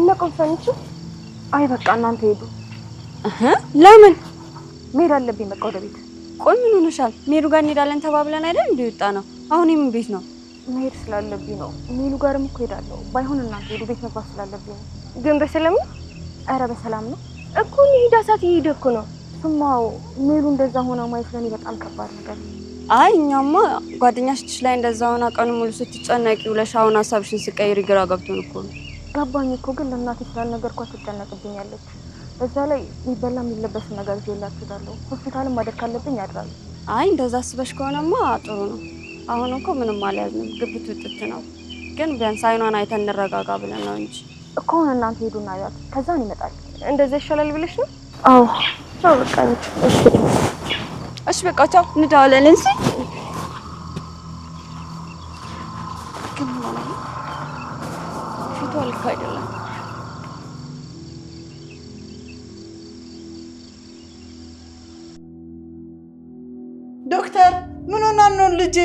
ቡና ቆንፈንቹ። አይ በቃ እናንተ ሄዱ። ለምን መሄድ አለብኝ? በቃ ወደ ቤት። ቆይ ምን ሆነሻል? ሜሉ ጋር እንሄዳለን ተባብለን አይደል እንዴ ወጣ ነው። አሁን የምን ቤት ነው? መሄድ ስላለብኝ ነው። ሜሉ ጋርም እኮ ሄዳለሁ። ባይሆን እናንተ ሄዱ፣ ቤት መግባት ስላለብኝ ነው። ግን በሰላም ነው? ኧረ በሰላም ነው እኮ። እንሂድ፣ ሰዓት እየሄደ እኮ ነው። ስማው ሜሉ እንደዛ ሆና ማየት ለኔ በጣም ከባድ ነገር ነው። አይ እኛማ ጓደኛሽ ላይ እንደዛ ሆና ቀኑ ሙሉ ስትጨነቂ ውለሽ አሁን ሀሳብሽን ስቀይሪ ግራ ገብቶን እኮ ነው። ገባኝ እኮ ግን ለእናቴ ስላልነገርኳት ትጨነቅብኛለች። በዛ ላይ የሚበላ የሚለበስ ነገር ይዤላችሁ እሄዳለሁ። ሆስፒታልም ማደር ካለብኝ አድራለሁ። አይ እንደዛ አስበሽ ከሆነማ ጥሩ ነው። አሁን እኮ ምንም አልያዝንም፣ ግብት ውጥት ነው። ግን ቢያንስ አይኗን አይተን እንረጋጋ ብለን ነው እንጂ እኮ አሁን እናንተ ሄዱና ያት ከዛን ይመጣል። እንደዛ ይሻላል ብለሽ ነው? አዎ ቻው በቃ። እሺ በቃ ቻው፣ እንደዋለን። እንሲ ግን ፊቷ ልክ አይደለም። ዶክተር ምን ሆና ነው ልጄ?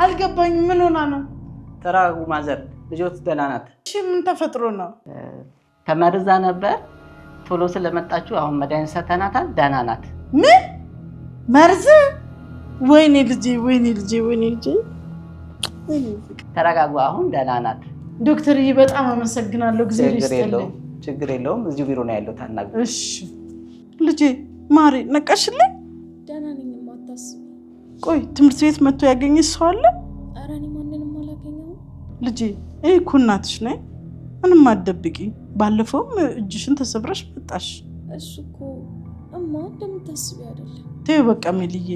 አልገባኝም። ምን ሆና ነው? ተረጋጉ ማዘር፣ ልጆት ደህና ናት። እሺ ምን ተፈጥሮ ነው? ተመርዛ ነበር። ቶሎ ስለመጣችሁ አሁን መድኃኒት ሰተናታል። ደህና ናት። ምን መርዝ? ወይኔ ልጄ፣ ወይኔ ልጄ፣ ወይኔ ልጄ። ተረጋጉ፣ አሁን ደህና ናት። ዶክተርዬ በጣም አመሰግናለሁ። ጊዜ ይስጥልኝ። ችግር የለውም። እዚሁ ቢሮ ነው ያለው። ታናግሩ። እሺ ልጄ ማሬ፣ ነቃሽልኝ? ደህና ነኝ፣ አታስቢ። ቆይ ትምህርት ቤት መጥቶ ያገኘሽ ሰው አለ? ኧረ እኔ ማንንም አላገኘሁም። ልጄ እኔ እኮ እናትሽ ነኝ። ምንም አትደብቂ። ባለፈውም እጅሽን ተሰብረሽ መጣሽ። እሱ እኮ እማ እንደምታስቢው አይደለም። ተይው በቃ ሜልዬ፣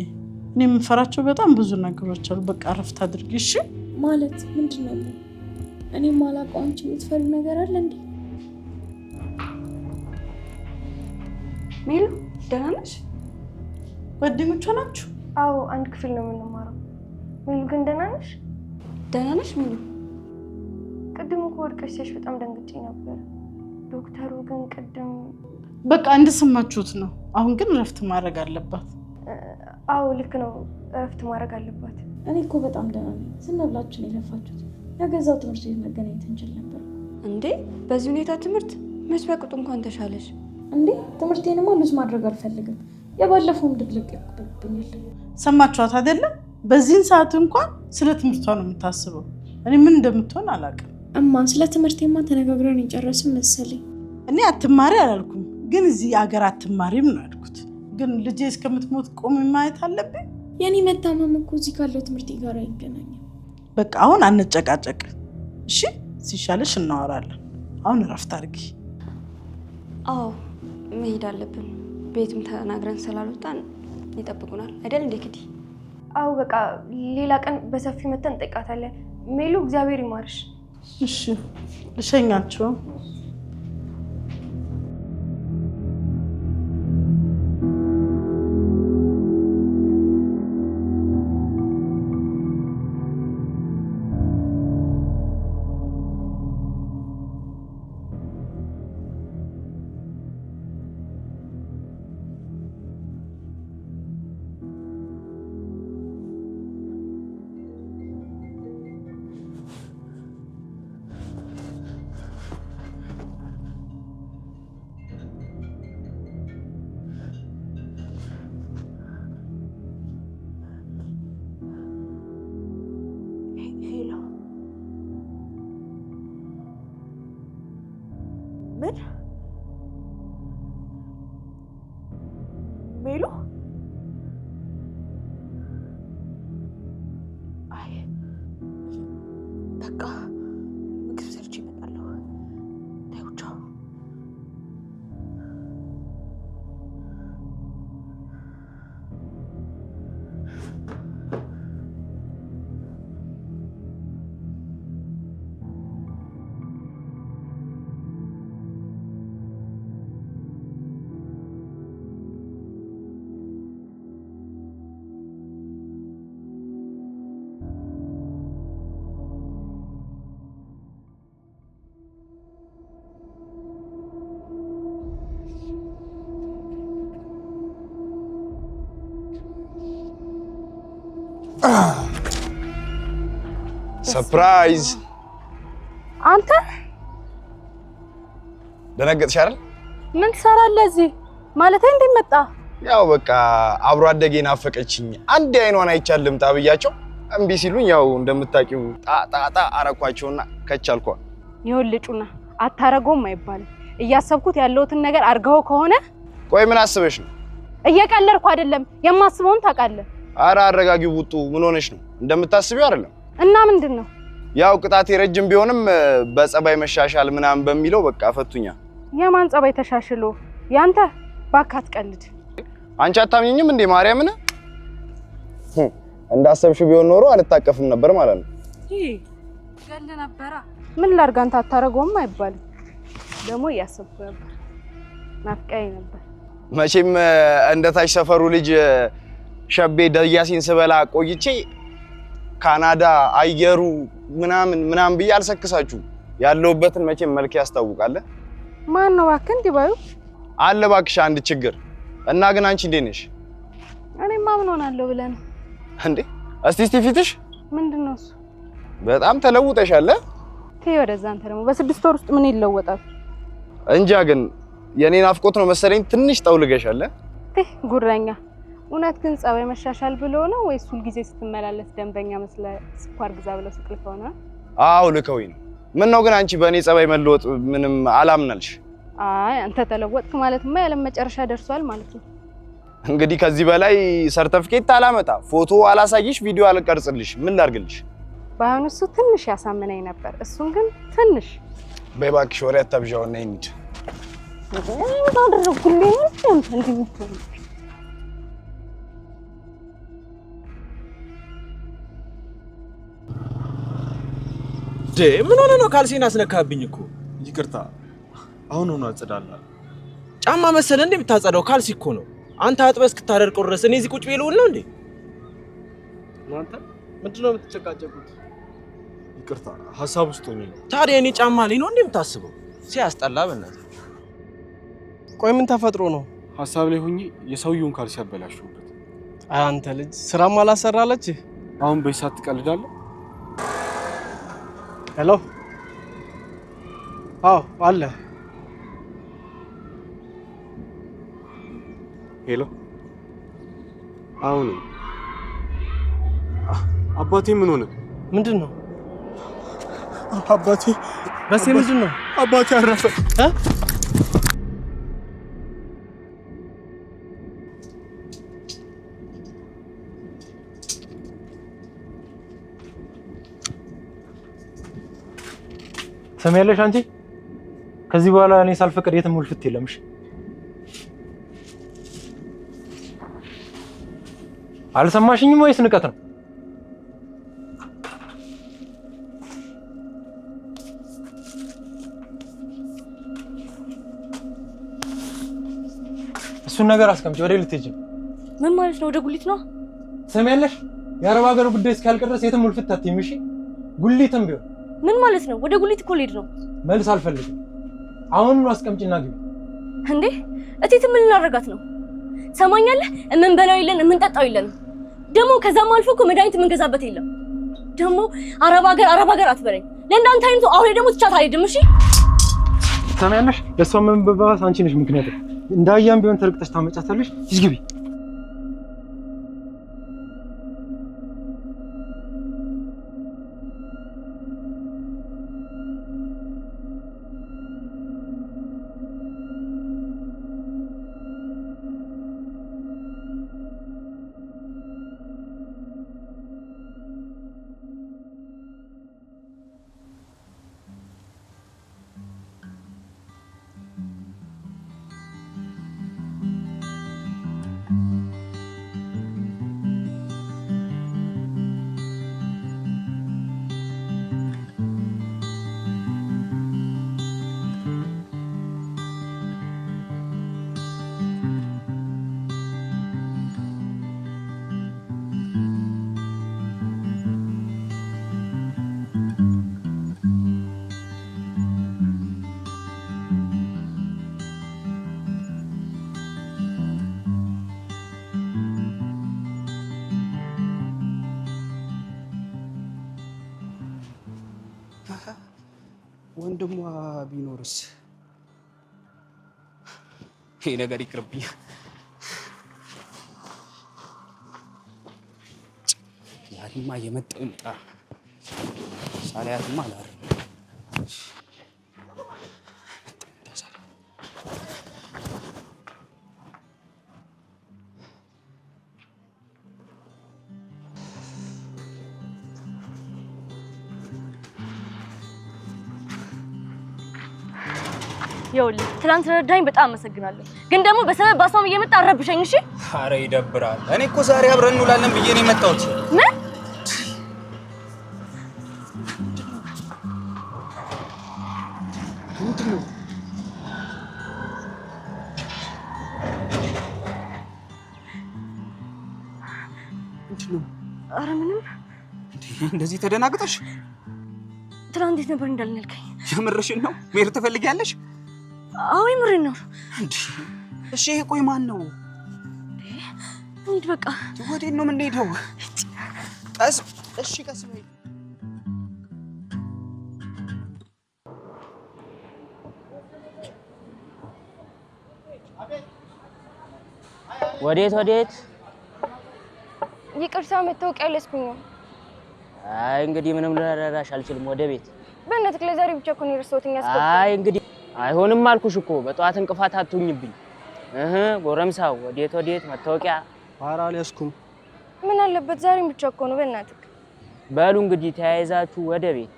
እኔ የምፈራቸው በጣም ብዙ ነገሮች አሉ። በቃ እረፍት አድርጊ እሺ። ማለት ምንድን ነው? እኔ ማላውቀው አንቺ የምትፈሪው ነገር አለ እንዴ? ሜሉ ደህና ነሽ? ጓደኞቿ ናችሁ? አዎ አንድ ክፍል ነው የምንማረው። ሜሉ ግን ደህና ነሽ? ደህና ነሽ ሜሉ? ቅድም እኮ ወድቀሽ ሲያሽ በጣም ደንግጬ ነበር። ዶክተሩ ግን ቅድም በቃ እንደሰማችሁት ነው። አሁን ግን እረፍት ማድረግ አለባት። አዎ ልክ ነው፣ እረፍት ማድረግ አለባት። እኔ እኮ በጣም ደህና ነኝ። ዝም ብላችሁ ነው የለፋችሁት። ነገ እዛው ትምህርት ቤት መገናኘት እንችል ነበር እንዴ። በዚህ ሁኔታ ትምህርት መች በቅጡ እንኳን ተሻለሽ እንዴ? ትምህርቴንማ lose ማድረግ አልፈልግም። የባለፈውም ድብልቅ ይብኛል። ሰማችኋት አይደለም? በዚህን ሰዓት እንኳን ስለ ትምህርቷ ነው የምታስበው። እኔ ምን እንደምትሆን አላውቅም። እማ ስለ ትምህርቴማ ተነጋግረን የጨረስን መሰለኝ። እኔ አትማሪ አላልኩም፣ ግን እዚህ አገር አትማሪም ነው ያልኩት። ግን ልጄ እስከምትሞት ቆሜ ማየት አለብኝ? የኔ መታመም እኮ እዚህ ካለው ትምህርቴ ጋር አይገናኝም። በቃ አሁን አንጨቃጨቅ እሺ? ሲሻለሽ እናወራለን። አሁን እረፍት አድርጊ። አዎ መሄድ አለብን። ቤትም ተናግረን ስላልወጣን ይጠብቁናል አይደል እንዴ ክዲ? አዎ በቃ ሌላ ቀን በሰፊው መተን እንጠይቃታለን። ሜሉ እግዚአብሔር ይማርሽ። እሺ ልሸኛቸው። ምን ሜሉ? አይ በቃ ምግብ ሰርቼ እመጣለሁ። ተይው ቻው። Surprise! አንተ ደነገጥሽ አይደል? ምን ትሰራለህ እዚህ? ማለቴ እንዴት መጣ? ያው በቃ አብሮ አደጌ ናፈቀችኝ፣ አንድ አይኗን አይቻል ልምጣ ብያቸው እምቢ ሲሉኝ ያው እንደምታውቂው ጣጣጣ አረኳቸውና ከቻልኳ። ይኸውልህ ጩና፣ አታረገውም አይባልም። እያሰብኩት ያለሁትን ነገር አድርገኸው ከሆነ። ቆይ ምን አስበሽ ነው? እየቀለድኩ አይደለም፣ የማስበውን ታውቃለህ። አረ አረጋጊው ቡጡ፣ ምን ሆነሽ ነው? እንደምታስቢው አይደለም። እና ምንድን ነው? ያው ቅጣቴ ረጅም ቢሆንም በጸባይ መሻሻል ምናምን በሚለው በቃ ፈቱኛ። የማን ጸባይ ተሻሽሎ? ያንተ? እባክህ አትቀልድ። አንቺ አታምኚኝም እንዴ? ማርያምን እንዳሰብሽው ቢሆን ኖሮ አልታቀፍም ነበር ማለት ነው። ገል ነበራ። ምን ላድርግ፣ አንተ አታረገውም አይባልም። ደግሞ እያሰብኩ ነበር፣ ናፍቀኸኝ ነበር። መቼም እንደ ታች ሰፈሩ ልጅ ሸቤ ደያሲን ስበላ ቆይቼ ካናዳ አየሩ ምናምን ምናምን ብዬ አልሰክሳችሁም። ያለሁበትን መቼም መልክ ያስታውቃል። ማን ነው እባክህ እንዲህ ባዩ? አለ እባክሽ አንድ ችግር እና ግን አንቺ እንዴት ነሽ? እኔማ ምን ሆናለሁ ብለህ ነው እንዴ? እስቲ እስቲ ፊትሽ ምንድን ነው እሱ? በጣም ተለውጠሻል። ተይ ወደዛ። አንተ ደግሞ በ6 ወር ውስጥ ምን ይለወጣል? እንጃ ግን የኔ ናፍቆት ነው መሰለኝ ትንሽ ጠውልገሻል። ተይ ጉረኛ። እውነት ግን ጸባይ መሻሻል ብሎ ነው ወይስ ሁልጊዜ ስትመላለስ ደንበኛ መስለህ ስኳር ግዛ ብለው ሱቅ ልከው ነው? አዎ ልከውኝ ነው። ምን ነው ግን አንቺ በእኔ ጸባይ መለወጥ ምንም አላምናልሽ? አይ አንተ ተለወጥክ ማለትማ የዓለም መጨረሻ ደርሷል ማለት ነው። እንግዲህ ከዚህ በላይ ሰርተፍኬት አላመጣ፣ ፎቶ አላሳይሽ፣ ቪዲዮ አልቀርጽልሽ፣ ምን ላድርግልሽ? ባይሆን እሱ ትንሽ ያሳምነኝ ነበር። እሱን ግን ትንሽ። በይ እባክሽ ወሬ አታብዣውና እንሂድ። ምን አደረኩልኝ? እንዲህ የምትሆነው? ምን ሆነ ነው? ካልሲን አስነካብኝ እኮ። ይቅርታ፣ አሁን ሆኖ አጸዳላለሁ። ጫማ መሰለህ እንዴ የምታጸዳው? ካልሲ እኮ ነው። አንተ አጥበህ እስክታደርቀው ድረስ እኔ እዚህ ቁጭ ብዬ ልውል ነው እንዴ? እናንተ ምንድን ነው የምትጨቃጨቁት? ይቅርታ፣ ሀሳብ ውስጥ ሆኜ ነው። ታዲያ እኔ ጫማ ላይ ነው እንዴ የምታስበው? ሲያስጠላ በእናትህ። ቆይ ምን ተፈጥሮ ነው? ሀሳብ ላይ ሆኜ የሰውየውን ካልሲ አበላሽሁበት። አይ አንተ ልጅ ስራም አላሰራለች። አሁን በዚህ ሰዓት ትቀልዳለህ? Hello። አዎ አለ። Hello። አሁን አባቴ ምን ሆነ? ምንድን ነው አባቴ? በሴ ምንድን ነው? አባቴ አረፈ። ትሰሚያለሽ አንቺ? ከዚህ በኋላ እኔ ሳልፈቅድ የትም ውልፍት የለም። እሺ? አልሰማሽኝም ወይስ ንቀት ነው? እሱን ነገር አስቀምጪ። ወደ ልትሄጂ ነው? ምን ማለት ነው? ወደ ጉሊት ነው። ትሰሚያለሽ? የአረብ ሀገር ጉዳይ እስኪያልቅ ድረስ የትም ውልፍት አትይም። እሺ? ጉሊትም ቢሆን። ምን ማለት ነው? ወደ ጉሊት እኮ ልሄድ ነው። መልስ አልፈልግም። አሁኑኑ አስቀምጪና ግቢ። እንዴ እቴት ምን ልናደርጋት ነው? ሰማኛለህ? የምንበላው የለን፣ የምንጠጣው የለንም። ደግሞ ከዛም አልፎ እኮ መድኃኒት የምንገዛበት የለም። ደግሞ አረብ ሀገር አረብ ሀገር አትበለኝ። ለእንዳንተ አይነቱ አሁን ደግሞ ትቻት አልሄድም። እሺ? ትሰሚያለሽ? ለእሷ መበባስ አንቺ ነሽ ምክንያት። እንዳያም ቢሆን ተርቅጠሽ ታመጫታለሽ። ሂጂ ግቢ። ወንድሟ ቢኖርስ? ይሄ ነገር ይቅርብኝ። ዛሬማ የመጣው ይምጣ። ሳላያትማ አላርም። ይኸውልህ ትናንት ረዳኝ፣ በጣም አመሰግናለሁ። ግን ደግሞ በሰበብ በአስማም እየመጣ አረብሸኝ። እሺ? አረ ይደብራል። እኔ እኮ ዛሬ አብረን እንውላለን ብዬ ነው የመጣሁት። ምን? ምንድን ነው? ምንድን ነው? አረ ምንም። እንደዚህ ተደናግጠሽ? ትናንት እንዴት ነበር እንዳልን ያልከኝ? የምርሽን ነው? መሄድ ትፈልጊያለሽ? አዎ የምሬን ነው። እሺ ይሄ ቆይ ማን ነው? እንሂድ በቃ። ወዴት ነው የምንሄደው? ቀስ እሺ፣ ቀስ በይ። ወዴት ወዴት? ይቅርታ መታወቂያ አልያዝኩኝም። አይ እንግዲህ ምንም ልረዳሽ አልችልም። ወደ ቤት። በእናትህ ለዛሬ ብቻ እኮ ነው የረሳሁት። አስገባ። አይ እንግዲህ አይሆንም አልኩሽ እኮ በጠዋት እንቅፋት አትሁኝብኝ። እህ ጎረምሳው ወዴት ወዴት? መታወቂያ ኧረ አልያዝኩም። ምን አለበት ዛሬም ብቻ እኮ ነው። በእናትህ በሉ እንግዲህ ተያይዛችሁ ወደ ቤት።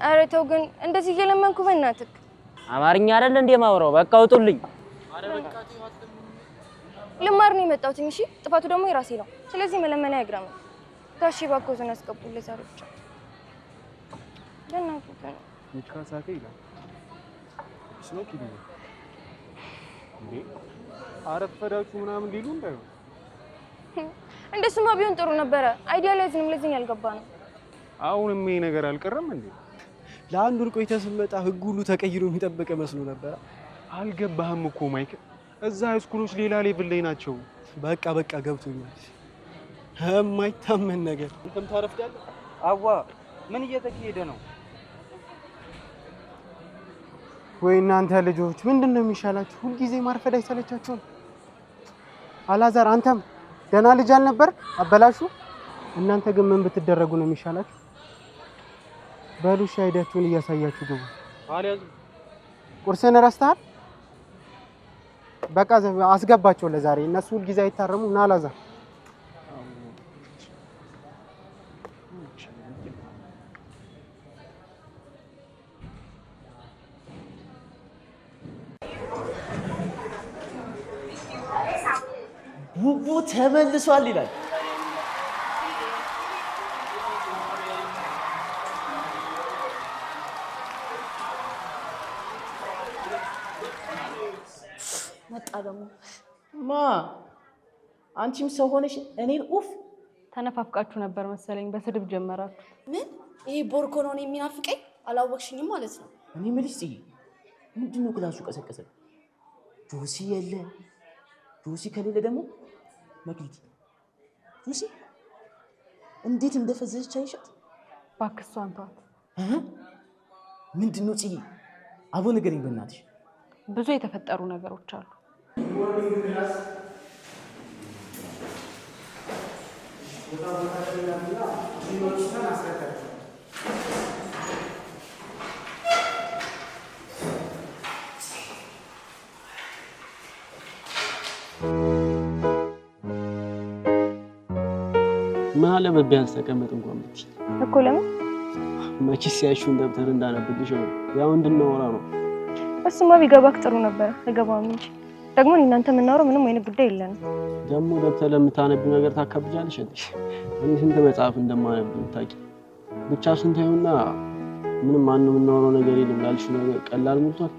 ኧረ ተው ግን እንደዚህ እየለመንኩ በእናትህ። አማርኛ አይደል እንዴ ማውራው? በቃ ውጡልኝ። ልማር ነው የመጣሁት። እሺ ጥፋቱ ደግሞ የራሴ ነው። ስለዚህ መለመን አይግራም። ጋሼ እባክዎትን አስገቡኝ ለዛሬ ብቻ። በእናትህ ግን ይካሳከ ይላል ስኖክ ይላል እንዴ አረፈዳችሁ ምናምን ሊሉ እንዳይሆን። እንደሱማ ቢሆን ጥሩ ነበረ። Idea አልያዝንም፣ ለዚህ ነው ያልገባነው። አሁንም ይሄ ነገር አልቀረም እንዴ? ለአንድ ወር ቆይተህ ስትመጣ ህግ ሁሉ ተቀይሮ የሚጠበቀ መስሎ ነበረ። አልገባህም እኮ ማይክ፣ እዛ high school ኦች ሌላ level ላይ ናቸው። በቃ በቃ ገብቶኛል። የማይታመን ነገር። አንተም ታረፍዳለህ። አዋ ምን እየተካሄደ ነው? ወይ እናንተ ልጆች ምንድን ነው የሚሻላችሁ? ሁልጊዜ ማርፈድ አይሰለቻችሁም? አላዛር አንተም ደህና ልጅ አልነበር? አበላሹ። እናንተ ግን ምን ብትደረጉ ነው የሚሻላችሁ? በሉ እሺ፣ አይዳችሁን እያሳያችሁ ግቡ። ቁርስን ረስተሃል? በቃ አስገባቸው ለዛሬ። እነሱ ሁልጊዜ አይታረሙም። ና አላዛር። ቡቡ ተመልሷል ይላል። መጣ ደግሞ። ማ አንቺም ሰው ሆነሽ እኔን ኡፍ። ተነፋፍቃችሁ ነበር መሰለኝ፣ በስድብ ጀመራችሁ። ምን ይሄ ቦርኮ ነው የሚናፍቀኝ? አላወቅሽኝም ማለት ነው። እኔ የምልሽ ጽዬ፣ ምንድን ነው class ኡ ቀሰቀሰ? ጆሲ የለ። ጆሲ ከሌለ ደግሞ መክሊት። ጆሲ እንዴት እንደፈዘዘች አይሻት? እባክህ እሷን ተዋት። ምንድን ነው ጽዬ? አቦ ንገሪኝ በእናትሽ። ብዙ የተፈጠሩ ነገሮች አሉ። ምን አለበት ቢያንስ ተቀመጥ እንኳን ብትይ። እኮ ለምን? መቼስ ያልሽውን ደብተር እንዳነብልሽ ነው፣ ያው እንድናወራ ነው። እሱማ ቢገባክ ጥሩ ነበረ። አይገባም እንጂ ደግሞ እኔ እናንተ የምናወራው ምንም አይነት ጉዳይ የለንም። ደግሞ ደብተር ለምታነቢው ነገር ታካብጃለሽ እንዴ? እኔ ስንት መጽሐፍ እንደማነብ ብታውቂ። ብቻ እሱን ተይውና ምንም ማነው የምናወራው ነገር የለም ላልሽው ነገር ቀላል ሞልቷል።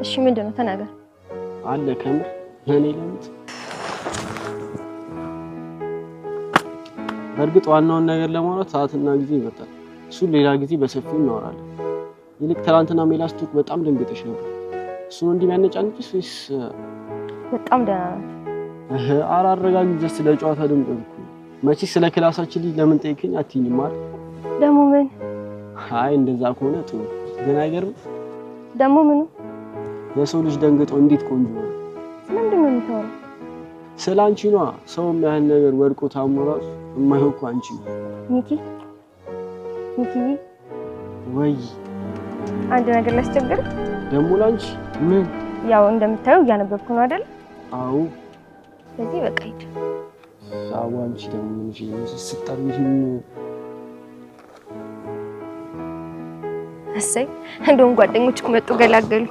እሺ ምንድን ነው ተናገር። አለ ከምር እኔ ለምት በእርግጥ ዋናውን ነገር ለማውራት ሰዓትና ጊዜ ይበርጣል። እሱን ሌላ ጊዜ በሰፊው እናወራለን። ይልቅ ትናንትና ሜላ ስትወቅ በጣም ደንግጠሽ ነበር። እሱን እንዲህ የሚያነጫንጭሽ ወይስ? በጣም ደህና ናት። ኧረ አረጋጊ፣ ስለ ጨዋታ ድምቀት እኮ ነው። መቼስ ስለ class ኣችን ልጅ ለምን ጠይቀኝ አትይኝም አይደል? ደግሞ ምን? አይ እንደዛ ከሆነ ጥሩ። ግን አይገርም ደግሞ ምኑ? የሰው ልጅ ደንግጦ እንዴት ቆንጆ ነው። ስለምንድን ነው የምታወራው? ስለ አንቺ ነዋ። ሰው ያህል ነገር ወድቆ ታሞ ራሱ የማየው እኮ አንቺ ነው። ሚኪ ሚኪ፣ ወይ አንድ ነገር ላስቸግር። ደግሞ ላንቺ ምን? ያው እንደምታየው እያነበብኩ ነው አይደል? አዎ። ስለዚህ በቃ ሂድ። አዎ። አንቺ ደግሞ ምን ስታርጊሽ? እሰይ፣ እንደውም ጓደኞች መጡ ገላገሉ።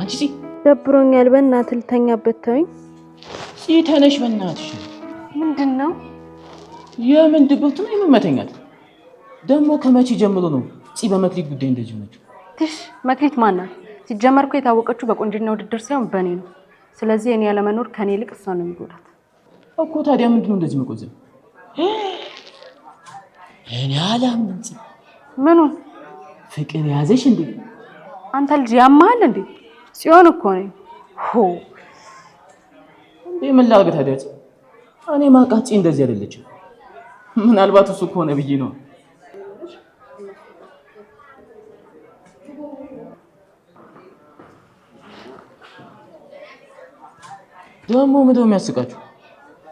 አንቺ ደብሮኛል። በእናትህ ልተኛበት ተወኝ። ተነሽ በእናትሽ። ምንድን ነው? የምን ድብርት ነው የምን መተኛት? ደግሞ ከመቼ ጀምሮ ነው ፂ በመክሊት ጉዳይ እንደዚህ ሆነችው? ትሽ መክሊት ማናት? ሲጀመር እኮ የታወቀችው በቁንጅና ውድድር ሳይሆን በእኔ ነው። ስለዚህ እኔ ያለመኖር ከኔ ይልቅ እሷ ነው የሚጎዳት እኮ። ታዲያ ምንድን ነው እንደዚህ መቆዘም? እኔ አላምንም። ፂ ምኑን ፍቅር ያዘሽ እንዴ? አንተ ልጅ ያማል እንዴ? ጽዮን እኮ ነኝ። ሆ እንዴ ምን ላድርግ ታዲያ? ፂ እኔ ማውቃት ፂ እንደዚህ አይደለችም። ምናልባት እሱ ከሆነ ብዬ ነው። ደግሞ ምንድን ነው የሚያስቃችሁ?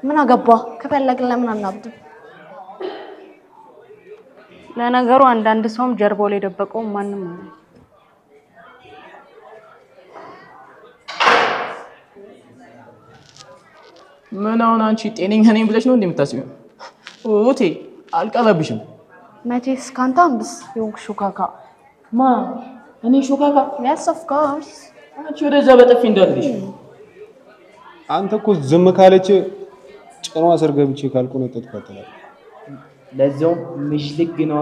ምን አገባ? ከፈለግን ለምን አናብድም? ለነገሩ አንዳንድ ሰውም ጀርባው ላይ የደበቀው ማንም አለ። ምን አሁን አንቺ ጤነኛ ነኝ ብለሽ ነው እንዴ የምታስቢው? ኦቴ አልቀረብሽም። መቼስ ካንተ አንብስ የሆንክ ሾካካ። ማ እኔ ሾካካ? Yes, of course። አንቺ ወደዛ በጥፊ እንዳልልሽ። አንተ እኮ ዝም ካለች ጭኗ ስር ገብቼ ካልቆነጠጥኳት ትላለህ። ለዛውም ምሽልግ ነዋ።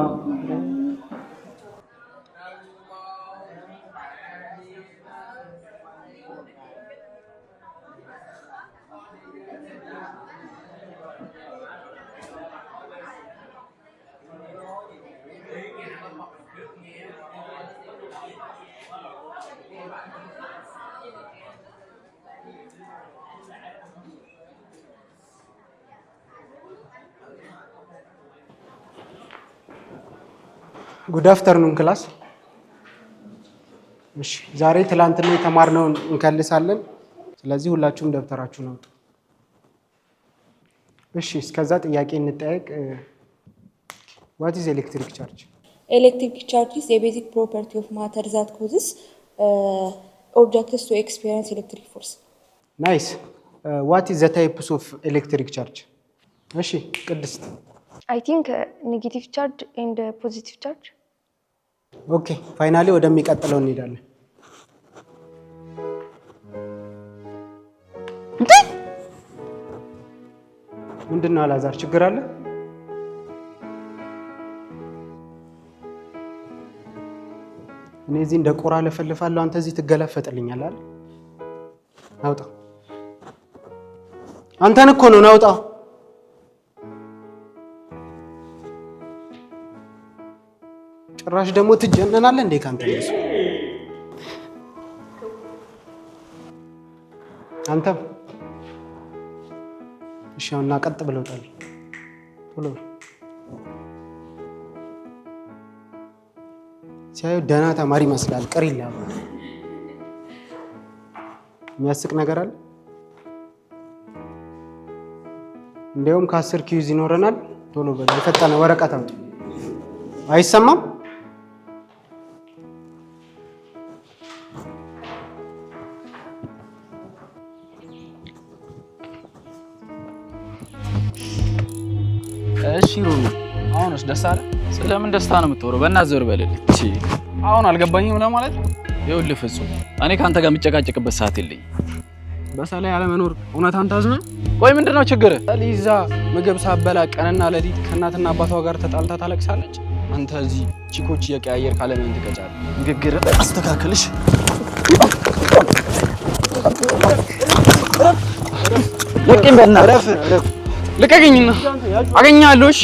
Good afternoon, class። እሺ ዛሬ ትላንትና የተማርነውን እንከልሳለን። ስለዚህ ሁላችሁም ደብተራችሁን አውጡ። እሺ እስከዛ ጥያቄ እንጠያየቅ። What is electric charge? Electric charge is a basic property of matter that causes objects to experience electric force. Nice። What is the types of electric charge? እሺ ቅድስት። I think negative charge and positive charge. Okay, finally ወደሚቀጥለው እንሄዳለን። ምንድን ነው አላዛር፣ ችግር አለ? እኔ እዚህ እንደ ቆራ ለፈልፋለሁ፣ አንተ እዚህ ትገላፈጥልኛል አይደል? ናውጣ! አንተን እኮ ነው ናውጣ! ጭራሽ ደግሞ ትጀነናለህ እንዴ ካንተ ነው። አንተም እሺ፣ አሁን ና ቀጥ ብለው ጣል። ቶሎ ሲያዩ ደህና ተማሪ ይመስላል። ቅር ይላል። የሚያስቅ ነገር አለ። እንዲያውም ከ10 quiz ይኖረናል። ቶሎ በል የፈጠነ ወረቀት አምጡ። አይሰማም? እሺ ሩሩ፣ አሁንስ ደስ አለ? ስለምን ደስታ ነው የምትወረው? በእናትህ ዞር በልልኝ። እሺ አሁን አልገባኝም ለማለት ነው። ይኸውልህ ፍጹም፣ እኔ ከአንተ ጋር የምጨቃጨቅበት ሰዓት የለኝም። በሰላይ አለመኖር እውነት አንተ አዝነህ? ቆይ ምንድነው ችግር? ሊዛ ምግብ ሳበላ ቀንና ሌሊት ከእናትና አባቷ ጋር ተጣልታ ታለቅሳለች። አንተ እዚህ chick ኦች እየቀያየርክ አለምን ትቀጫለህ። ንግግር አስተካክልሽ። ለቀኝ በእናትህ፣ ልቀቀኝና አገኛለሁ። እሺ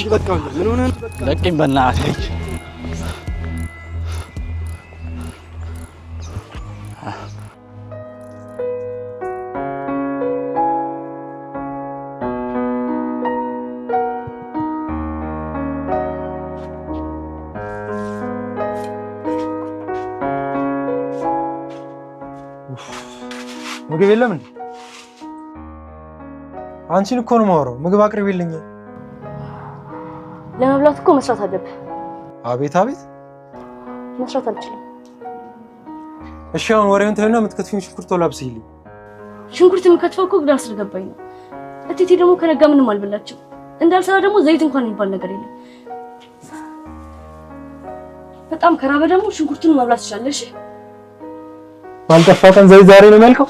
ለቀኝ በእናትህ። ምግብ የለም እንዴ? አንቺን እኮ ነው የማወራው። ምግብ አቅርቢልኝ። ለመብላት እኮ መስራት አለብህ። አቤት አቤት፣ መስራት አልችልም። እሺ አሁን ወሬውን ተይውና የምትከትፊውን ሽንኩርት ቶሎ አብስይልኝ። ሽንኩርት የምከትፈው እኮ ግራ ስለገባኝ ነው። እቴቴ ደግሞ ከነጋ ምንም አልበላችም። እንዳልሰራ ደግሞ ዘይት እንኳን የሚባል ነገር የለም። በጣም ከራበ ደግሞ ሽንኩርቱን መብላት ትችላለህ። እሺ ባልጠፋ ቀን ዘይት ዛሬ ነው የሚያልቀው።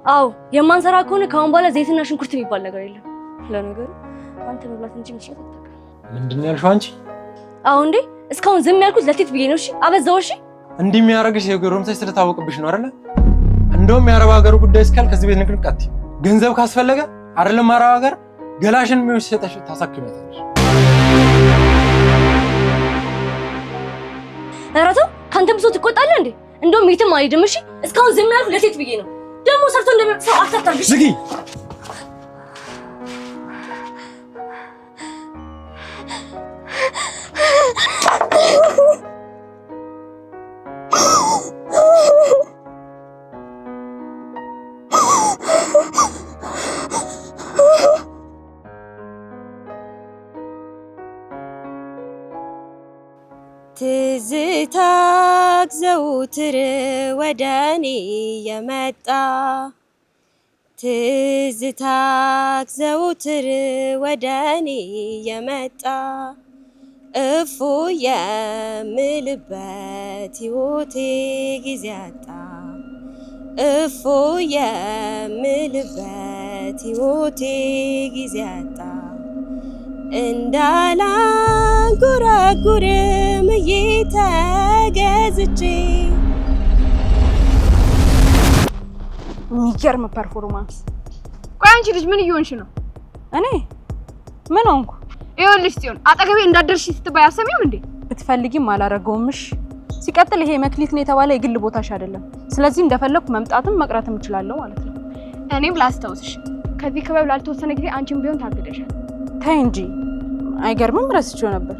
አዎ የማንሰራ ከሆነ ከአሁን በኋላ ዘይትና ሽንኩርት የሚባል ነገር የለም። ለነገሩ አንተ መብላት እንጂ መስራት አታውቅም። ምንድን ነው ያልሽው አንቺ? አዎ እንዴ እስካሁን ዝም ያልኩት ለቴት ብዬ ነው። እሺ አበዛው። እሺ እንዲህ የሚያደርግሽ የጎረምሳሽ ስለታወቅብሽ ነው አይደለ? እንደውም የአረብ ሀገሩ ጉዳይ እስካል ከዚህ ቤት ንቅንቅ አትይም። ገንዘብ ካስፈለገ አይደለም አረብ ሀገር ገላሽን የሚወስድ ሰጠሽ ታሳክሚያታለሽ። ኧረ ተው ከአንተም ብሶ ትቆጣለህ እንዴ? እንደውም የትም አልሄድም። እሺ እስካሁን ዝም ያልኩት ለቴት ብዬ ነው። ደግሞ ሰርቶ እንደሚያውቅ ሰው አታታርግሽ። ዝጊ። ትዝታክ ዘውትር ወደኔ የመጣ ትዝታክ ዘውትር ወደኔ የመጣ እፎ የምልበት ሕይወቴ ጊዜ አጣ እፎ የምልበት ሕይወቴ ጊዜ አጣ እንዳላንጎራጉርም እየተገዝቼ። የሚገርም performance። ቆይ አንቺ ልጅ ምን እየሆንሽ ነው? እኔ ምን ሆንኩ? ይኸውልሽ ጽዮን፣ አጠገቤ እንዳትደርሺ ስትባይ አሰሚም እንዴ? ብትፈልጊም አላረገውምሽ። ሲቀጥል ይሄ መክሊት ነው የተባለ የግል ቦታሽ አይደለም። ስለዚህ እንደፈለኩ መምጣትም መቅረትም እችላለሁ ማለት ነው። እኔም ላስታውስሽ፣ ከዚህ ክበብ ላልተወሰነ ጊዜ አንቺም ቢሆን ታግደሻል። ተይ እንጂ አይገርምም? ረስቼው ነበር።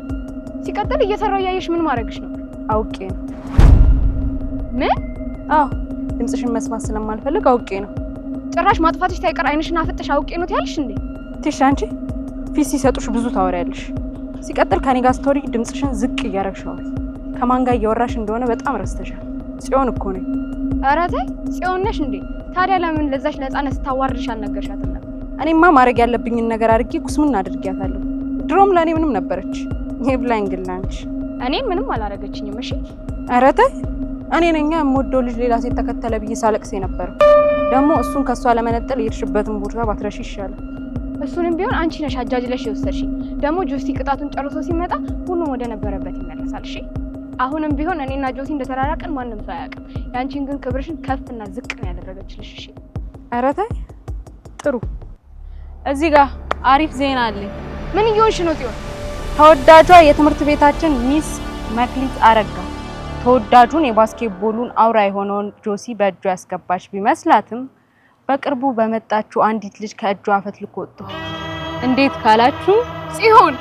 ሲቀጥል እየሰራው እያየሽ ምን ማድረግሽ ነው? አውቄ ነው። ምን? አዎ ድምፅሽን መስማት ስለማልፈልግ አውቄ ነው። ጭራሽ ማጥፋትሽ ሳይቀር አይንሽን አፍጥሽ አውቄ ነው ትያለሽ እንዴ? ትሽ አንቺ ፊት ሲሰጡሽ ብዙ ታወሪያለሽ። ሲቀጥል ከኔ ጋር ስትወሪ ድምፅሽን ዝቅ እያደረግሽ አውሪ። ከማን ጋር እያወራሽ እንደሆነ በጣም ረስተሻል። ጽዮን እኮ ነኝ። ኧረ ተይ ጽዮን ነሽ እንዴ? ታዲያ ለምን ለዛች ለሕፃነት ስታዋርድሽ አልነገርሻትም ነበር? እኔማ ማድረግ ያለብኝን ነገር አድርጌ ኩስምን አድርጊያታለሁ። ድሮም ለእኔ ምንም ነበረች። ይብላኝ ግን ላንቺ። እኔን ምንም አላረገችኝም። እሺ ኧረ ተይ እኔ ነኛ የምወደው ልጅ ሌላ ሴት ተከተለ ብዬ ሳለቅስ የነበረው። ደግሞ እሱን ከእሷ ለመነጠል የሄድሽበትን ቦታ ባትረሺ ይሻላል። እሱንም ቢሆን አንቺ ነሽ አጃጅለሽ የወሰድሽኝ። ደግሞ ጆሲ ቅጣቱን ጨርሶ ሲመጣ ሁሉም ወደ ነበረበት ይመለሳል። እሺ አሁንም ቢሆን እኔና ጆሲ እንደተራራቅን ማንም ሰው አያውቅም። ያንቺን ግን ክብርሽን ከፍና ዝቅ ነው ያደረገችልሽ። እሺ ኧረ ተይ ጥሩ። እዚህ ጋር አሪፍ ዜና አለኝ። ምን እየሆንሽ ነው ጽዮን? ተወዳጇ የትምህርት ቤታችን ሚስ መክሊት አረጋ ተወዳጁን የባስኬትቦሉን አውራ የሆነውን ጆሲ በእጇ ያስገባች ቢመስላትም በቅርቡ በመጣችው አንዲት ልጅ ከእጇ አፈትልኮ ወጥቷል። እንዴት ካላችሁ ጽዮን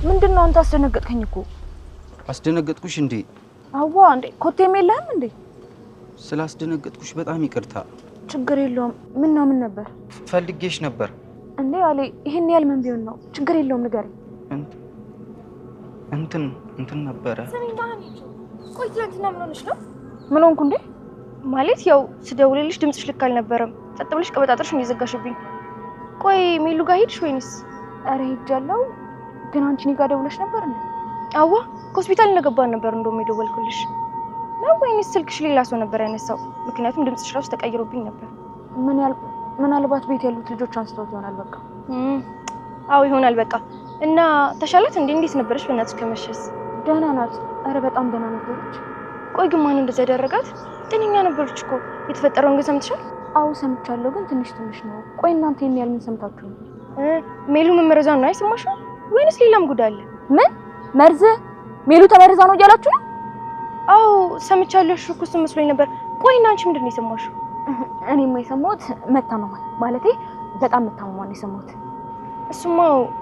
ምንድን ነው አንተ አስደነገጥከኝ እኮ። አስደነገጥኩሽ እንዴ? አዋ እንዴ፣ ኮቴም የለህም እንዴ? ስላስደነገጥኩሽ በጣም ይቅርታ። ችግር የለውም። ምን ነው ምን ነበር? ፈልጌሽ ነበር። እንዴ አሌ፣ ይሄን ያህል ምን ቢሆን ነው? ችግር የለውም ንገረኝ። እንትን እንትን ነበረ። ቆይ ትናንትና ምን ሆነሽ ነው? ምን ሆንኩ እንዴ? ማለት ያው ስደውልልሽ ድምፅሽ ልክ አልነበረም። ጸጥ ብለሽ ቀበጣጥርሽ ነው የዘጋሽብኝ። ቆይ ሜሉ ጋር ሄድሽ ወይንስ? ኧረ ሄጃለሁ፣ ግን አንቺ እኔ ጋር ደውለሽ ነበር እንዴ? አዋ ከሆስፒታል እንደገባን ነበር እንደውም የደወልኩልሽ ነው። ወይንስ ስልክሽ ሌላ ሰው ነበር ያነሳው? ምክንያቱም ድምፅሽ ራሱ ተቀይሮብኝ ነበር። ምናልባት ቤት ያሉት ልጆች አንስተውት ይሆናል። በቃ አዎ ይሆናል። በቃ እና ተሻላት እንዴ? እንዴት ነበረች? በእናትሽ ከመሸስ ደህና ናት። ኧረ በጣም ደህና ነበረች። ቆይ ግን ማን እንደዛ ያደረጋት? ጤነኛ ነበረች እኮ። የተፈጠረውን ግን ሰምተሻል? አዎ ሰምቻለሁ፣ ግን ትንሽ ትንሽ ነው። ቆይ እናንተ ይሄን ያህል ምን ሰምታችሁ ነው? ሜሉ መመረዟን ነው አይሰማሽም? ወይንስ ሌላም ጉድ አለ? ምን መርዝ? ሜሉ ተመርዛ ነው እያላችሁ ነው? አዎ ሰምቻለሁ። እሺ እኮ እሱን መስሎኝ ነበር። ቆይ እና አንቺ ምንድን ነው የሰማሽው? እኔማ የሰማሁት መታመሟን፣ ማለቴ በጣም መታመሟን ነው የሰማሁት። እሱማ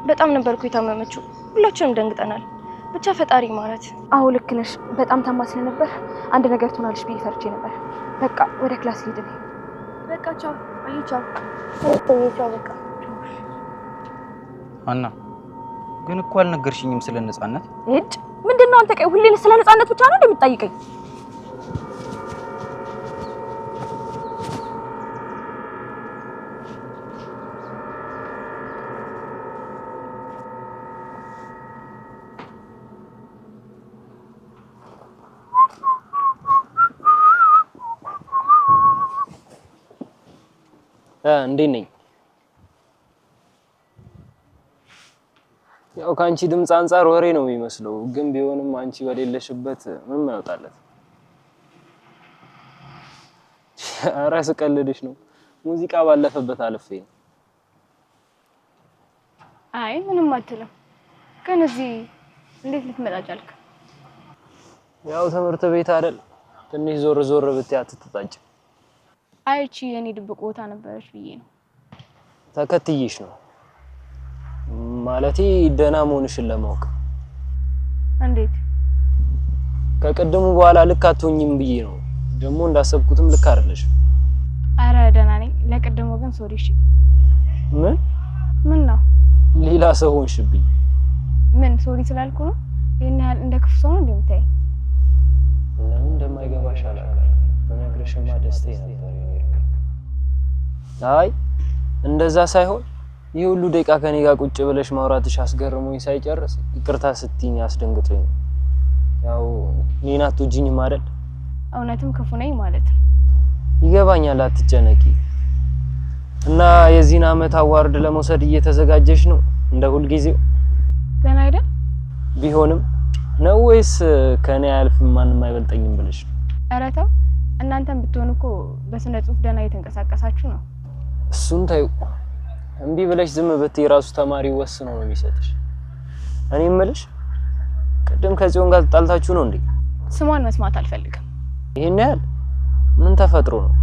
በጣም ነበር እኮ የታመመችው። ሁላችንም ደንግጠናል። ብቻ ፈጣሪ ማለት። አዎ ልክ ነሽ። በጣም ታማ ስለነበር አንድ ነገር ትሆናለች ብዬ ፈርቼ ነበር። በቃ ወደ class ልሂድ እኔ። በቃ ቻው። አይ ቻው። ቻው። በቃ ሀና ግን እኮ አልነገርሽኝም ስለ ነፃነት። እጭ ምንድን ነው አንተ? ቆይ ሁሌ ስለ ነፃነት ብቻ ነው እንደምትጠይቀኝ? እንዴት ነኝ? ያው ከአንቺ ድምፅ አንጻር ወሬ ነው የሚመስለው፣ ግን ቢሆንም አንቺ በሌለሽበት ምንም አይወጣለት። ኧረ ስቀልድሽ ነው። ሙዚቃ ባለፈበት አልፌ ነው። አይ ምንም አትልም። ግን እዚህ እንዴት ልትመጣ ቻልክ? ያው ትምህርት ቤት አይደል? ትንሽ ዞር ዞር ብትይ አትተጣጭ። አይ እቺ የኔ ድብቅ ቦታ ነበረች ብዬ ነው። ተከትዬሽ ነው ማለቴ ደህና መሆንሽን ለማወቅ። እንዴት? ከቅድሙ በኋላ ልክ አትሆኝም ብዬ ነው። ደግሞ እንዳሰብኩትም ልክ አይደለሽም። አረ ደህና ነኝ። ለቅድሙ ግን sorry። እሺ። ምን ምን ነው? ሌላ ሰው ሆንሽብኝ። ምን sorry ስላልኩ ነው? ይሄን ያህል እንደ ክፉ ሰው ነው እንዴ የምታይ? ለምን እንደማይገባሽ አላውቅም። ብነግርሽማ ደስታዬ ነበር። አይ እንደዛ ሳይሆን ይህ ሁሉ ደቂቃ ከኔ ጋር ቁጭ ብለሽ ማውራትሽ አስገርሞኝ ሳይጨርስ ይቅርታ ስትይኝ አስደንግጦኝ ነው። ያው እኔን አትወጂኝም አይደል? እውነትም ክፉ ነኝ ማለት ነው። ይገባኛል፣ አትጨነቂ። እና የዚህን አመት award ለመውሰድ እየተዘጋጀሽ ነው እንደ ሁልጊዜው? ገና አይደል? ቢሆንም ነው ወይስ ከኔ አያልፍም ማንም አይበልጠኝም ብለሽ ነው? ኧረ ተው፣ እናንተም ብትሆኑ እኮ በስነ ጽሁፍ ደህና እየተንቀሳቀሳችሁ ነው። እሱን ተይው። እምቢ ብለሽ ዝም ብትይ ራሱ ተማሪ ወስኖ ነው የሚሰጥሽ። እኔ የምልሽ ቅድም ከጽዮን ጋር ተጣልታችሁ ነው እንዴ? ስሟን መስማት አልፈልግም። ይሄን ያህል ምን ተፈጥሮ ነው?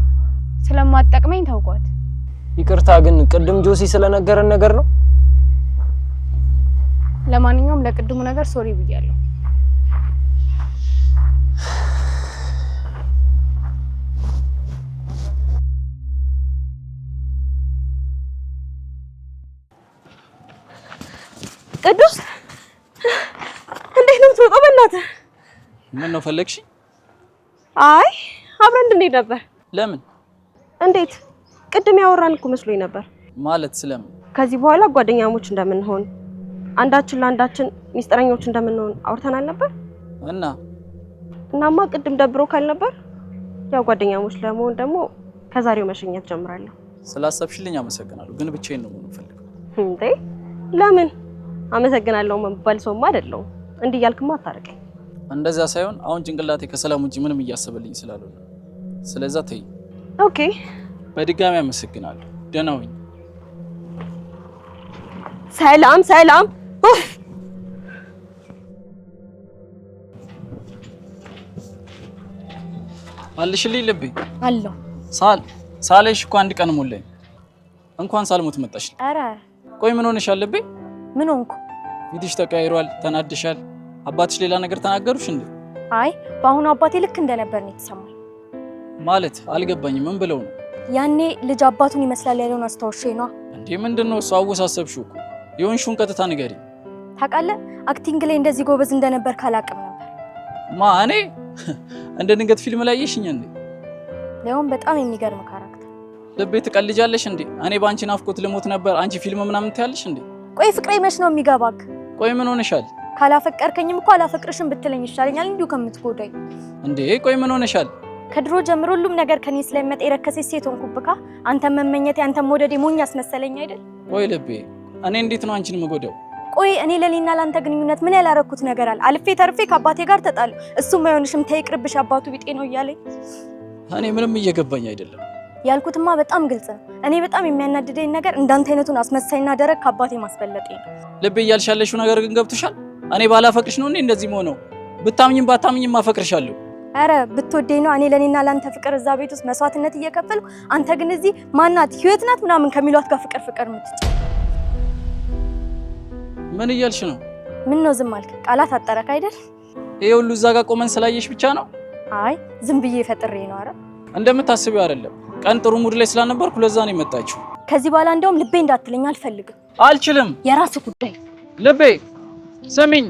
ስለማትጠቅመኝ ታውቋት። ይቅርታ ግን ቅድም ጆሲ ስለነገረን ነገር ነው። ለማንኛውም ለቅድሙ ነገር sorry ብያለሁ። ቅዱስ እንዴት ነው የምትሮጠው? በእናትህ ምን ነው ፈለግሽ? አይ አብረን እንድንሄድ ነበር። ለምን? እንዴት? ቅድም ያወራን እኮ መስሎኝ ነበር። ማለት ስለምን? ከዚህ በኋላ ጓደኛሞች እንደምንሆን አንዳችን ለአንዳችን ሚስጥረኞች እንደምንሆን አውርተናል ነበር። እና እናማ ቅድም ደብሮ ካልነበር ያው ጓደኛሞች ለመሆን ደግሞ ከዛሬው መሸኘት ጀምራለሁ። ስላሰብሽልኝ አመሰግናለሁ፣ ግን ብቻዬን ነው መሆን የምፈልገው። እንዴ ለምን? አመሰግናለሁ መባል ሰውማ አይደለሁም። እንዲህ እያልክማ አታርቀኝ። እንደዛ ሳይሆን አሁን ጭንቅላቴ ከሰላም ውጪ ምንም እያሰበልኝ ስላልሆነ ስለዛ ተይ። Okay። በድጋሚ አመሰግናለሁ። ደህና ሁኚ። ሰላም ሰላም። አለሽልኝ ልቤ አለሁ። ሳለሽ እኮ አንድ ቀን ሞላኝ። እንኳን ሳልሞት መጣሽ። ኧረ ቆይ ምን ሆነሻል ልቤ? ምን ሆንኩ? ፊትሽ ተቀይሯል፣ ተናድሻል። አባትሽ ሌላ ነገር ተናገሩሽ እንዴ? አይ በአሁኑ አባቴ ልክ እንደነበር ነው የተሰማኝ። ማለት አልገባኝም። ምን ብለው ነው? ያኔ ልጅ አባቱን ይመስላል ያለውን አስታውሼ ነዋ። እንዴ ምንድን ነው እሱ? አወሳሰብሽው እኮ። የሆንሽውን ቀጥታ ንገሪኝ። ታውቃለህ፣ acting ላይ እንደዚህ ጎበዝ እንደነበር ካላቅም ነበር። ማ እኔ እንደ ድንገት ፊልም ላይ አየሽኝ እንዴ? ሊያውም በጣም የሚገርም character። ልቤ ትቀልጃለሽ እንዴ? እኔ በአንቺ ናፍቆት ልሞት ነበር፣ አንቺ ፊልም ምናምን ትያለሽ እንዴ? ቆይ ፍቅሬ መች ነው የሚገባክ? ቆይ ምን ሆነሻል? ካላፈቀርከኝም እኮ አላፈቅርሽም ብትለኝ ይሻለኛል እንዲሁ ከምትጎዳኝ። እንዴ ቆይ ምን ሆነሻል? ከድሮ ጀምሮ ሁሉም ነገር ከኔ ስለሚመጣ የረከሰች ሴት ሆንኩብካ። አንተን መመኘቴ አንተን መውደዴ ሞኝ አስመሰለኝ አይደል? ቆይ ልቤ እኔ እንዴት ነው አንቺን የምጎዳው? ቆይ እኔ ለኔና ለአንተ ግንኙነት ምን ያላረኩት ነገር አለ? አልፌ ተርፌ ከአባቴ ጋር ተጣሉ። እሱም አይሆንሽም ተይ ይቅርብሽ አባቱ ቢጤ ነው እያለኝ። እኔ ምንም እየገባኝ አይደለም። ያልኩትማ በጣም ግልጽ ነው። እኔ በጣም የሚያናድደኝ ነገር እንዳንተ አይነቱን አስመሳይና ደረቅ ከአባቴ ማስበለጤ ነው። ልቤ እያልሽ ያለሽው ነገር ግን ገብቶሻል? እኔ ባላፈቅርሽ ነው እንዴ እንደዚህ መሆነው? ብታምኝም ባታምኝም አፈቅርሻለሁ። አረ ብትወደኝ ነው እኔ ለኔና ለአንተ ፍቅር እዛ ቤት ውስጥ መስዋዕትነት እየከፈልኩ፣ አንተ ግን እዚህ ማናት ህይወት ናት ምናምን ከሚሏት ጋር ፍቅር ፍቅር የምትጭ። ምን እያልሽ ነው? ምን ነው ዝም አልክ? ቃላት አጠረክ አይደል? ይሄ ሁሉ እዛ ጋር ቆመን ስላየሽ ብቻ ነው? አይ ዝም ብዬ ፈጥሬ ነው። አረ እንደምታስቢው አይደለም። ቀን ጥሩ mood ላይ ስላልነበርኩ ለዛ ነው የመጣችው። ከዚህ በኋላ እንደውም ልቤ እንዳትለኝ አልፈልግም። አልችልም። የራስህ ጉዳይ። ልቤ ስሚኝ።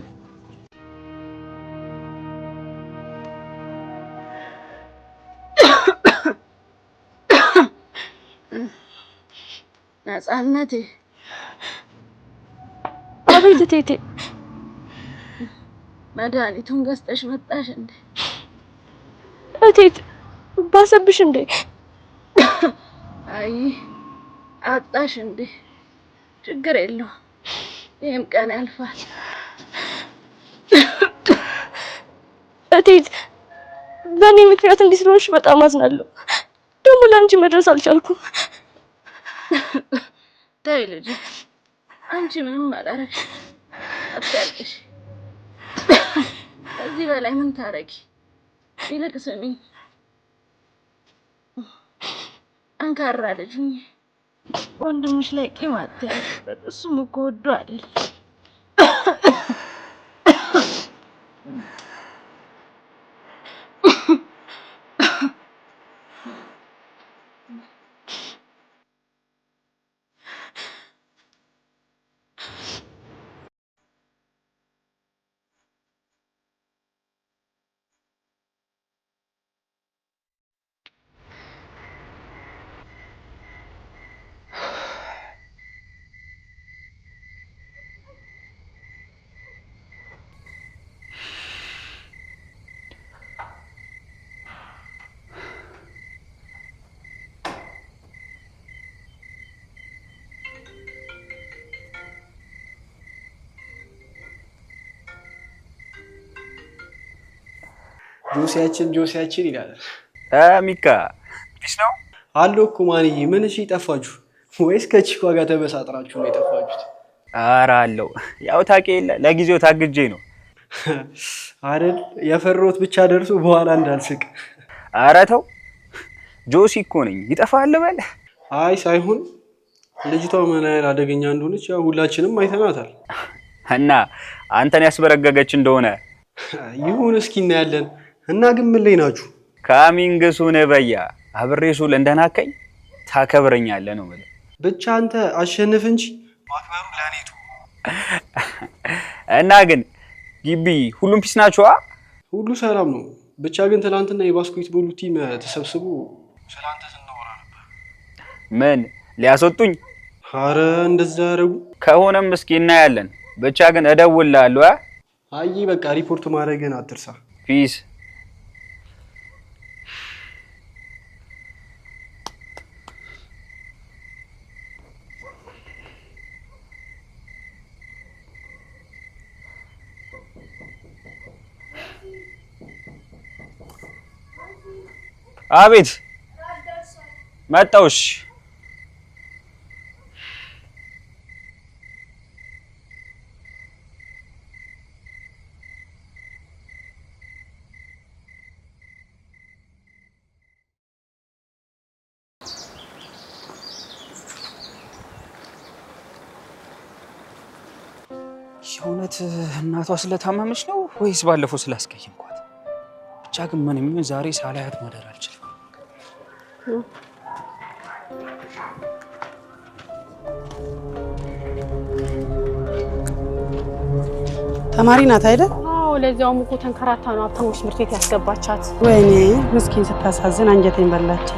ነፃነቴ። አቤት እቴቴ። መድኃኒቱን ገዝተሽ መጣሽ እንዴ? እቴት ባሰብሽ እንዴ? አይ አጣሽ እንዴ? ችግር የለውም ይህም ቀን ያልፋል። እቴት በእኔ ምክንያት እንዲህ ስለሆንሽ በጣም አዝናለሁ። ደግሞ ለአንቺ መድረስ አልቻልኩም። ተይ ልጄ፣ አንቺ ምንም አላረግሽ፣ አታልቅሽ። ከዚህ በላይ ምን ታረጊ? ይልቅ ስሚኝ፣ ጠንካራ ልጅ ሁኚ። ወንድምሽ ላይ ቂም አትያዥበት። እሱም እኮ ወዶ አይደል። ጆሲያችን ጆሲያችን ይላል። ሚካ peace ነው አሎ እኮ ማንዬ፣ ምን እሺ ጠፋችሁ ወይስ ከ chick ኳ ጋር ተበሳጥራችሁ ነው የጠፋችሁት? ኧረ አለው ያው ታውቂ የለ ለጊዜው ታግጄ ነው አይደል? የፈሮት ብቻ ደርሶ በኋላ እንዳልስቅ። ኧረ ተው ጆሲ እኮ ነኝ ይጠፋል በል። አይ ሳይሆን ልጅቷ ምን ያህል አደገኛ እንደሆነች ያው ሁላችንም አይተናታል። እና አንተን ያስበረገገች እንደሆነ ይሁን እስኪ እናያለን። እና ግን ምን ላይ ናችሁ? Coming soon በያ አብሬ ሱል እንደናከኝ ታከብረኛለህ ነው የምልህ። ብቻ አንተ አሸንፍ እንጂ ማክበሩ ለእኔ ተው። እና ግን ግቢ ሁሉም peace ናቸዋ? ሁሉ ሰላም ነው። ብቻ ግን ትናንትና የ basketball ኡ team ተሰብስቦ ስላንተ ስናወራ ነበር። ምን ሊያስወጡኝ? አረ እንደዛ ያደረጉ ከሆነም እስኪ እናያለን። ብቻ ግን እደውልልሃለሁ። አይ በቃ ሪፖርት ማድረግን አትርሳ። Peace። አቤት መጣውሽ። የእውነት እናቷ ስለታመመች ነው ወይስ ባለፈው ስላስቀየምኳት? ብቻ ግን ምንም ይሁን ዛሬ ሳላያት ማደር አልችልም። ተማሪ ናት አይደል? አዎ፣ ለዚያውም እኮ ተንከራታ ነው ሀብታሞች ትምህርት ቤት ያስገባቻት። ወይኔ ምስኪን ስታሳዝን፣ አንጀቴን በላች።